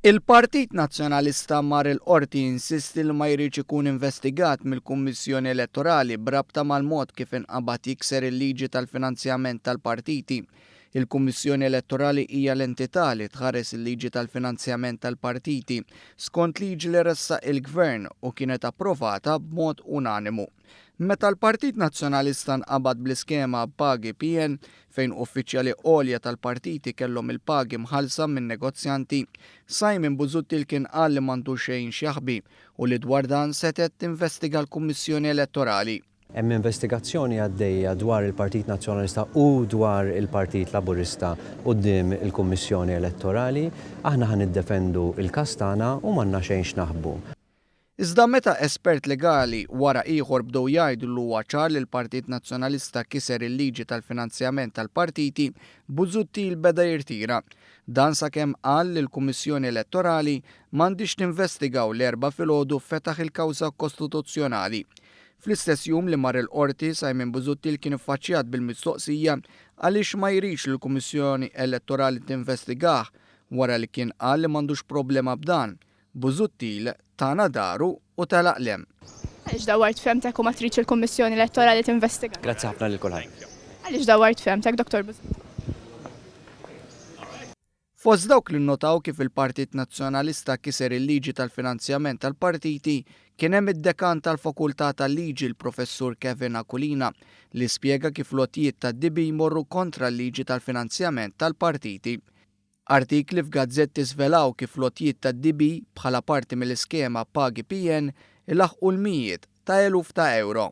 Il-Partit Nazzjonalista mar il-Qorti jinsisti li ma jridx ikun investigat mill-Kummissjoni Elettorali b'rabta mal-mod kif inqabad jikser il-liġi tal-finanzjament tal-partiti. Il-Kummissjoni Elettorali hija l-entità li tħares il-liġi tal-finanzjament tal-partiti skont liġi li ressaq il-Gvern u kienet approvata b'mod unanimu. Meta l-Partit Nazzjonalista nqabad bl-iskema Pagi PN, fejn uffiċjali għolja tal-partiti kellhom il-pagi mħallsa minn negozjanti, Simon Busuttil kien qal li m'għandu xejn x'jaħbi u li dwar dan setgħet tinvestiga l-Kummissjoni Elettorali. Hemm investigazzjoni għaddejja dwar il-Partit Nazzjonalista u dwar il-Partit Laburista quddiem il-Kummissjoni Elettorali. Aħna ħa niddefendu l-każ tagħna u m'għandna xejn x'naħbu. Iżda meta espert legali wara ieħor bdew jgħidu li huwa ċar li l-Partit Nazzjonalista kiser il-liġi tal-finanzjament tal-partiti, Busuttil beda jirtira. Dan sakemm qal li l-Kummissjoni Elettorali m'għandhiex tinvestiga u l-Erbgħa filgħodu fetaħ il-kawża kostituzzjonali. Fl-istess jum li mar il-Qorti, Simon Busuttil kien iffaċċjat bil-mistoqsija għaliex ma jridx li l-Kummissjoni Elettorali tinvestigah wara li kien qal li m'għandux problema b'dan. Busuttil tana daru u telaq 'l hemm. Għaliex dawwart fehmtek u ma tridx il-Kummissjoni Elettorali tinvestigak? Grazzi ħafna lil kulħadd. Għaliex dawwart fehmtek, Dottor Busuttil? Fost dawk li nnotaw kif il-Partit Nazzjonalista kiser il-liġi tal-finanzjament tal-partiti kien hemm id-Dekan tal-Fakultà tal-Liġi l-Professur Kevin Aquilina li spjega kif l-għotjiet tad-DB jmorru kontra l-liġi tal-finanzjament tal-partiti. Artikli f'gazzetti żvelaw kif l-għotjiet tad-DB bħala parti mill-iskema Pagi PN ilaħħqu l-mijiet ta' eluf ta' ewro.